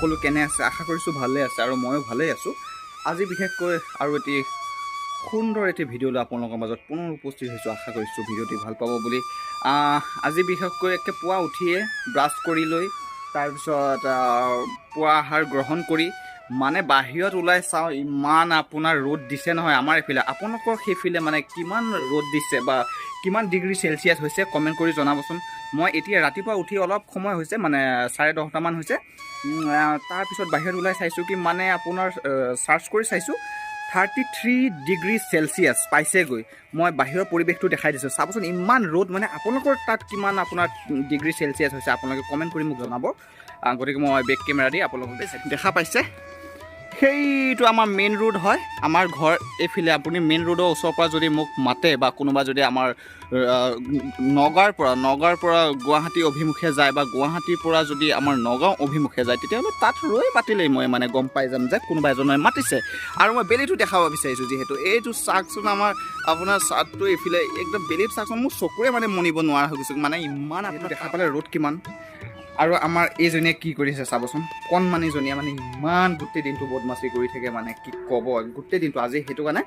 সকলো কেনে আছে? আশা কৰিছোঁ ভালে আছে আৰু ময়ো ভালেই আছোঁ। আজি বিশেষকৈ আৰু এটি সুন্দৰ এটি ভিডিঅ' লৈ আপোনালোকৰ মাজত পুনৰ উপস্থিত হৈছোঁ। আশা কৰিছোঁ ভিডিঅ'টি ভাল পাব বুলি। আজি বিশেষকৈ একে পুৱা উঠিয়ে ব্ৰাছ কৰি লৈ তাৰপিছত পুৱা আহাৰ গ্ৰহণ কৰি মানে বাহিৰত ওলাই চাওঁ, ইমান আপোনাৰ ৰ'দ দিছে নহয় আমাৰ এইফালে। আপোনালোকৰ সেইফালে মানে কিমান ৰ'দ দিছে বা কিমান ডিগ্ৰী চেলচিয়াছ হৈছে কমেণ্ট কৰি জনাবচোন। মই এতিয়া ৰাতিপুৱা উঠি অলপ সময় হৈছে, মানে 10:30মান হৈছে। তাৰপিছত বাহিৰত ওলাই চাইছোঁ কি মানে আপোনাৰ চাৰ্চ কৰি চাইছোঁ 33 ডিগ্ৰী চেলচিয়াছ পাইছেগৈ। মই বাহিৰৰ পৰিৱেশটো দেখাই দিছোঁ, চাবচোন ইমান ৰ'দ। মানে আপোনালোকৰ তাত কিমান আপোনাৰ ডিগ্ৰী চেলচিয়াছ হৈছে আপোনালোকে কমেণ্ট কৰি মোক জনাব। গতিকে মই বেক কেমেৰা দি আপোনালোকক দেখা পাইছে, সেইটো আমাৰ মেইন ৰোড হয়। আমাৰ ঘৰ এইফালে। আপুনি মেইন ৰোডৰ ওচৰৰ পৰা যদি মোক মাতে বা কোনোবা যদি আমাৰ নগাঁৱৰ পৰা গুৱাহাটী অভিমুখে যায় বা গুৱাহাটীৰ পৰা যদি আমাৰ নগাঁও অভিমুখে যায়, তেতিয়াহ'লে তাত ৰৈ মাতিলেই মই মানে গম পাই যাম যে কোনোবা এজনে মাতিছে। আৰু মই বেলিটো দেখাব বিচাৰিছোঁ, যিহেতু এইটো চাওকচোন, আমাৰ আপোনাৰ চাদটো এইফালে একদম বেলিটো চাওকচোন, মোৰ চকুৰে মানে মনিব নোৱাৰা হৈ গৈছোঁ। মানে ইমান আপোনাৰ দেখা পালে ৰ'দ কিমান। আৰু আমাৰ এইজনীয়ে কি কৰিছে চাবচোন, কণমানিজনীয়ে মানে ইমান গোটেই দিনটো বদমাচি কৰি থাকে, মানে কি ক'ব গোটেই দিনটো। আজি সেইটো কাৰণে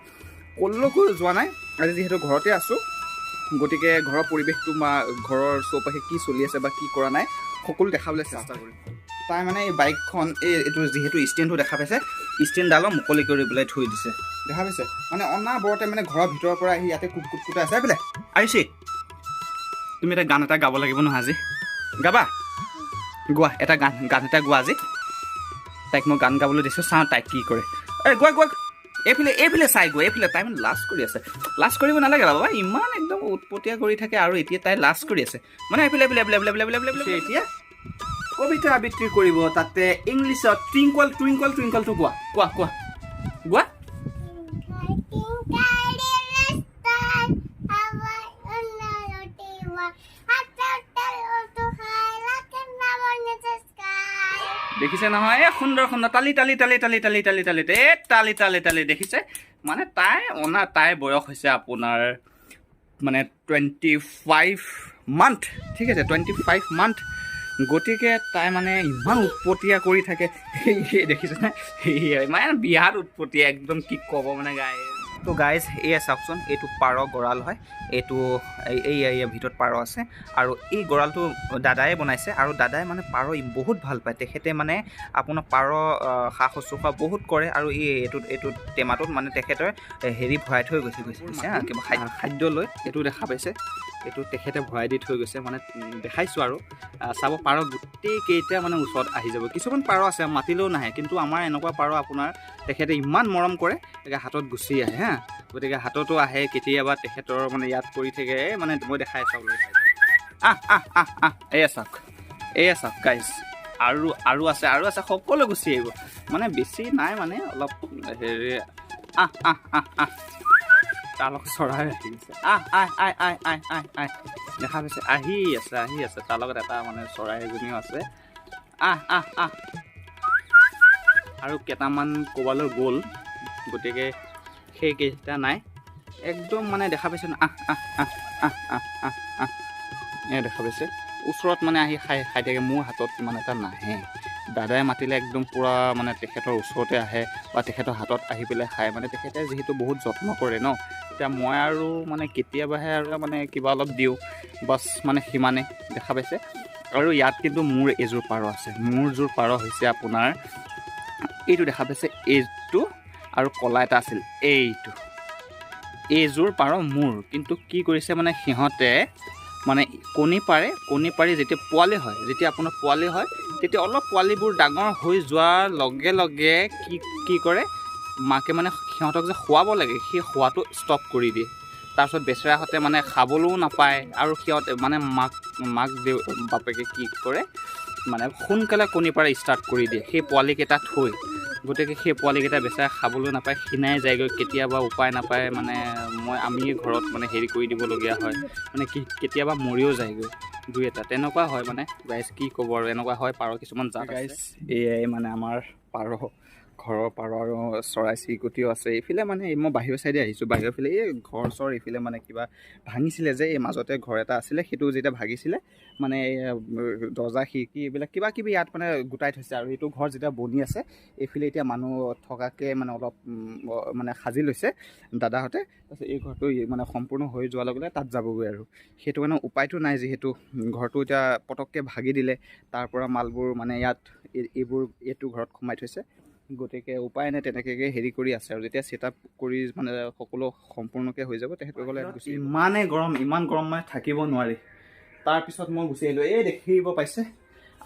ক'লৈকো যোৱা নাই, আজি যিহেতু ঘৰতে আছোঁ। গতিকে ঘৰৰ পৰিৱেশটো বা ঘৰৰ চৌপাশে কি চলি আছে বা কি কৰা নাই সকলো দেখাবলৈ চেষ্টা কৰিম। তাই মানে এই বাইকখন, এইটো যিহেতু ষ্টেণ্ডটো দেখা পাইছে, ষ্টেণ্ডডালো মুকলি কৰি পেলাই থৈ দিছে, দেখা পাইছে। মানে অনাবৰতে মানে ঘৰৰ ভিতৰৰ পৰা আহি ইয়াতে কুট কুট কুটাই আছে। এইফালে আহিছে। তুমি এটা গান এটা গাব লাগিব নহয় আজি, গাবা? গোৱা এটা গান, গান এটা গোৱা আজি। তাইক মই গান গাবলৈ দিছোঁ, চাওঁ তাইক কি কৰে। এই গোৱা গোৱা, এইফালে এইফালে চাই গোৱা, এইফালে। তাই মানে লাজ কৰি আছে। লাজ কৰিব নালাগে বাবা, ইমান একদম উৎপতীয়া কৰি থাকে আৰু এতিয়া তাই লাজ কৰি আছে। মানে এইফালে এইফালে এইফালে এইফালে এইফালে এইফালে এইফালে। এতিয়া কবিতা আবৃত্তি কৰিব, তাতে ইংলিছত টুইংকল টুইংকল টুইংকলটো গোৱা, কোৱা কোৱা গোৱা। Twinkle, little star, how I wonder what you are. I thought so high, like a flower in the sky. দেখিছে নহয়? এই সুন্দৰ সুন্দৰ, তালি তালি তালি তালি তালি তালি তালি, এ তালি তালি তালি। দেখিছে মানে তাই অনা, তাইৰ বয়স হৈছে আপোনাৰ মানে 25 মান্থ, ঠিক আছে, 25 মান্থ। গতিকে তাই মানে ইমান উৎপতীয়া কৰি থাকে, দেখিছেনে? মানে বিৰাট উৎপতীয়া একদম, কি ক'ব মানে গাই। তো গাইজ, এয়া চাওকচোন, এইটো পাৰ গঁৰাল হয়। এইটো এই এই ভিতৰত পাৰ আছে আৰু এই গঁৰালটো দাদাই বনাইছে। আৰু দাদাই মানে পাৰ বহুত ভাল পায়। তেখেতে মানে আপোনাৰ পাৰ সা শুশ্ৰূষা বহুত কৰে। আৰু এই এইটো টেমাটোত মানে তেখেতে হেৰি ভৰাই থৈ গৈছে গৈছে কিবা খাদ্য লৈ। এইটো দেখা পাইছে, এইটো তেখেতে ভৰাই দি থৈ গৈছে। মানে দেখাইছোঁ আৰু চাব, পাৰ গোটেইকেইটা মানে ওচৰত আহি যাব। কিছুমান পাৰ আছে মাতিলেও নাহে, কিন্তু আমাৰ এনেকুৱা পাৰ আপোনাৰ তেখেতে ইমান মৰম কৰে, একে হাতত গুচি আহে হা। গতিকে হাততো আহে কেতিয়াবা, তেখেতৰ মানে ইয়াত কৰি থাকে। এই মানে মই দেখাই চাবলৈ, আহ আহ আহ আহ, এয়া চাওক, এয়া চাওক গাইজ। আৰু আৰু আছে, আৰু আছে, সকলো গুচি আহিব। মানে বেছি নাই, মানে অলপ হেৰি। আহ আহ আহ আহ, তাৰ লগত চৰাই আহি গৈছে। আহ আই আই আই আই আই আই, দেখা পাইছে, আহি আছে, আহি আছে। তাৰ লগত এটা মানে চৰাই এজনীও আছে। আহ আহ আহ, আৰু কেইটামান ক'ৰবালৈ গ'ল, গতিকে সেইকেইটা নাই। একদম মানে দেখা পাইছে ন? আহ আহ আহ আহ আহ আহ আহ, এ দেখা পাইছে, ওচৰত মানে আহি খাই খাই থাকে। মোৰ হাতত ইমান এটা নাহে। দাদাই মাতিলে একদম পূৰা মানে তেখেতৰ ওচৰতে আহে বা তেখেতৰ হাতত আহি পেলাই খায়। মানে তেখেতে যিহেতু বহুত যত্ন কৰে ন। এতিয়া মই আৰু মানে কেতিয়াবাহে আৰু মানে কিবা অলপ দিওঁ, বাছ, মানে সিমানে। দেখা পাইছে। আৰু ইয়াত কিন্তু মোৰ এযোৰ পাৰ আছে। মোৰ যোৰ পাৰ হৈছে আপোনাৰ এইটো, দেখা পাইছে এইটো, আৰু কলা এটা আছিল এইটো। এইযোৰ পাৰ মোৰ। কিন্তু কি কৰিছে মানে সিহঁতে মানে কণী পাৰে। কণী পাৰি যেতিয়া পোৱালি হয়, যেতিয়া আপোনাৰ পোৱালি হয়, তেতিয়া অলপ পোৱালিবোৰ ডাঙৰ হৈ যোৱাৰ লগে লগে কি কি কৰে, মাকে মানে সিহঁতক যে খুৱাব লাগে, সেই খোৱাটো ষ্টপ কৰি দিয়ে। তাৰপিছত বেচেৰাহঁতে মানে খাবলৈও নাপায়। আৰু সিহঁতে মানে মাক মাক দেউ বাপেকে কি কৰে, মানে সোনকালে কণী পাৰা ষ্টাৰ্ট কৰি দিয়ে সেই পোৱালিকেইটা থৈ। গতিকে সেই পোৱালিকেইটা বেচেৰা খাবলৈ নাপায়, ক্ষীণাই যায়গৈ কেতিয়াবা, উপায় নাপায়। মানে আমি ঘৰত মানে হেৰি কৰি দিবলগীয়া হয়। মানে কি, কেতিয়াবা মৰিও যায়গৈ দুই এটা, তেনেকুৱা হয়। মানে গাইজ, কি ক'ব আৰু, এনেকুৱা হয় পাৰ কিছুমান জাত। গাইজ, এয়াই মানে আমাৰ পাৰ। ঘৰৰ পাৰ আৰু চৰাই চিৰিকটিও আছে এইফালে। মানে এই মই বাহিৰৰ চাইডে আহিছোঁ। বাহিৰৰ ফালে এই ঘৰ চৰ এইফালে মানে কিবা ভাঙিছিলে যে, এই মাজতে ঘৰ এটা আছিলে, সেইটো যেতিয়া ভাগিছিলে মানে এই দৰ্জা খিৰিকী এইবিলাক কিবা কিবি ইয়াত মানে গোটাই থৈছে। আৰু এইটো ঘৰ যেতিয়া বনি আছে এইফালে, এতিয়া মানুহ থকাকৈ মানে অলপ মানে সাজি লৈছে দাদাহঁতে। তাৰপিছত এই ঘৰটো মানে সম্পূৰ্ণ হৈ যোৱাৰ লগে লগে তাত যাবগৈ আৰু সেইটো কাৰণে উপায়টো নাই, যিহেতু ঘৰটো এতিয়া পটককৈ ভাগি দিলে, তাৰ পৰা মালবোৰ মানে ইয়াত এইবোৰ এইটো ঘৰত সোমাই থৈছে। গতিকে উপায় নাই, তেনেকৈ হেৰি কৰি আছে। আৰু যেতিয়া ছেট আপ কৰি মানে সকলো সম্পূৰ্ণকৈ হৈ যাব, তেখেতসকলে ইয়াত গুচি। ইমানেই গৰম, ইমান গৰম, মানে থাকিব নোৱাৰি। তাৰপিছত মই গুচি আহিলোঁ। এই দেখিব পাইছে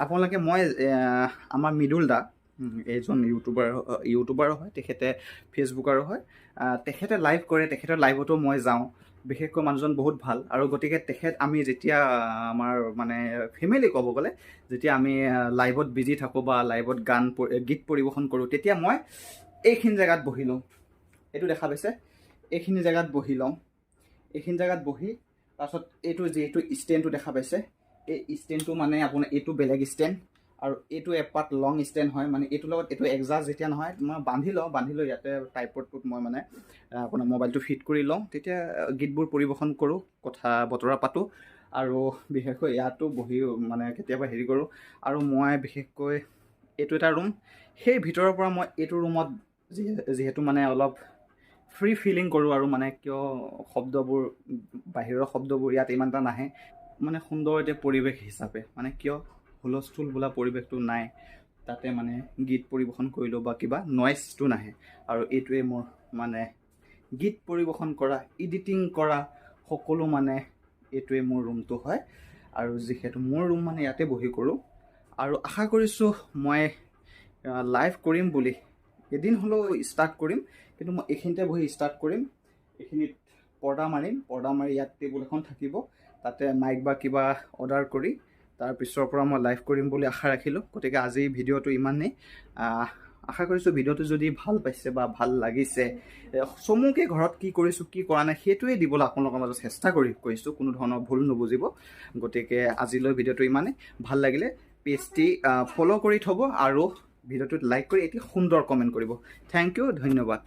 আপোনালোকে, মই আমাৰ মৃদুল দা, এইজন ইউটিউবাৰ, ইউটিউবাৰো হয় তেখেতে, ফেচবুকাৰো হয়। তেখেতে লাইভ কৰে, তেখেতৰ লাইভতো মই যাওঁ। বিশেষকৈ মানুহজন বহুত ভাল। আৰু গতিকে তেখেত আমি যেতিয়া আমাৰ মানে ফেমিলি ক'ব গ'লে, যেতিয়া আমি লাইভত বিজি থাকোঁ বা লাইভত গান গীত পৰিৱেশন কৰোঁ, তেতিয়া মই এইখিনি জেগাত বহি লওঁ। এইটো দেখা পাইছে, এইখিনি জেগাত বহি লওঁ। এইখিনি জেগাত বহি তাৰপিছত এইটো যিহেতু ষ্টেণ্ডটো দেখা পাইছে, এই ষ্টেণ্ডটো মানে আপোনাৰ এইটো বেলেগ ষ্টেণ্ড আৰু এইটো এপাত লং ষ্টেণ্ড হয়। মানে এইটোৰ লগত এইটো এডজাষ্ট যেতিয়া নহয়, মই বান্ধি লওঁ। বান্ধি লৈ ইয়াতে ট্ৰাইপডটোত মই মানে আপোনাৰ মোবাইলটো ফিট কৰি লওঁ। তেতিয়া গীতবোৰ পৰিৱেশন কৰোঁ, কথা বতৰা পাতোঁ আৰু বিশেষকৈ ইয়াতো বহি মানে কেতিয়াবা হেৰি কৰোঁ। আৰু মই বিশেষকৈ এইটো এটা ৰুম, সেই ভিতৰৰ পৰা মই এইটো ৰুমত যিহেতু মানে অলপ ফ্ৰী ফিলিং কৰোঁ। আৰু মানে কিয় শব্দবোৰ, বাহিৰৰ শব্দবোৰ ইয়াত ইমান এটা নাহে। মানে সুন্দৰ এতিয়া পৰিৱেশ হিচাপে, মানে কিয় হুলস্থুল বোলা পৰিৱেশটো নাই তাতে। মানে গীত পৰিৱেশন কৰিলেও বা কিবা নইজটো নাহে। আৰু এইটোৱে মোৰ মানে গীত পৰিৱেশন কৰা, এডিটিং কৰা সকলো মানে এইটোৱে মোৰ ৰুমটো হয়। আৰু যিহেতু মোৰ ৰুম মানে ইয়াতে বহি কৰোঁ। আৰু আশা কৰিছোঁ মই লাইভ কৰিম বুলি, এদিন হ'লেও ষ্টাৰ্ট কৰিম। কিন্তু মই এইখিনিতে বহি ষ্টাৰ্ট কৰিম। এইখিনিত পৰ্দা মাৰিম। পৰ্দা মাৰি ইয়াত টেবুল এখন থাকিব, তাতে মাইক বা কিবা অৰ্ডাৰ কৰি তাৰ পিছৰ পৰা মই লাইভ কৰিম বুলি আশা ৰাখিলোঁ। গতিকে আজি ভিডিঅ'টো ইমানেই। আশা কৰিছোঁ ভিডিঅ'টো যদি ভাল পাইছে বা ভাল লাগিছে, চমুকে ঘৰত কি কৰিছোঁ কি কৰা নাই সেইটোৱে দিবলৈ আপোনালোকৰ মাজত চেষ্টা কৰিছোঁ। কোনো ধৰণৰ ভুল নুবুজিব। গতিকে আজিলৈ ভিডিঅ'টো ইমানেই। ভাল লাগিলে পেজটি ফ'ল' কৰি থ'ব আৰু ভিডিঅ'টোত লাইক কৰি এটি সুন্দৰ কমেণ্ট কৰিব। Thank U, ধন্যবাদ।